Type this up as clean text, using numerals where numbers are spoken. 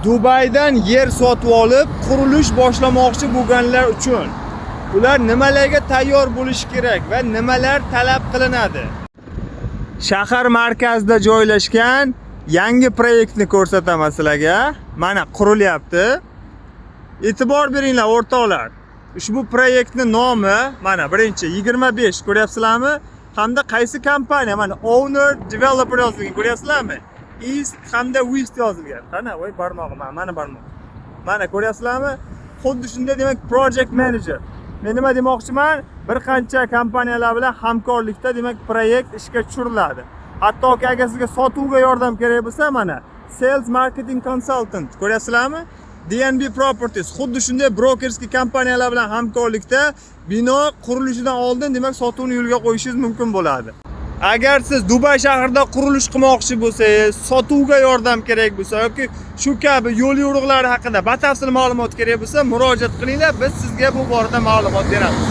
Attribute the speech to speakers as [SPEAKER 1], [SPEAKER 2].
[SPEAKER 1] Dubaydan yer sotib olib, qurilish boshlamoqchi bo'lganlar uchun ular nimalarga tayyor bo'lishi kerak va nimalar talab qilinadi? Shahar markazida joylashgan yangi proyektni ko'rsataman sizlarga. Mana, qurilyapti. E'tibor beringlar, o'rtoqlar. Ushbu proyektni nomi mana, birinchi 25, ko'ryapsizlarmi? Hamda qaysi kompaniya? Mana, owner developer yozilgan, ko'ryapsizlarmi? East hamda West yozilgan. Qani, voy, barmog'im, mana barmoq. Mana, ko'ryapsizlarmi? Xuddi shunday, demak, project manager. Men nima demoqchiman? Bir qancha kompaniyalar bilan hamkorlikda, demak, proyekt ishga tushiriladi. Hattoki agar sizga sotuvga yordam kerak bo'lsa, mana, sales marketing consultant, ko'ryapsizlarmi? DNB Properties xuddi shunday брокерский kompaniyalar bilan hamkorlikda bino qurilishidan oldin, demak, sotuvni yo'lga qo'yishingiz mumkin bo'ladi. Agar siz Dubay shahrida qurilish qilmoqchi bo'lsangiz, sotuvga yordam kerak bo'lsa yoki shu kabi yo'l yo'riqlari haqida batafsil ma'lumot kerak bo'lsa, murojaat qilinglar, biz sizga bu borada ma'lumot beramiz.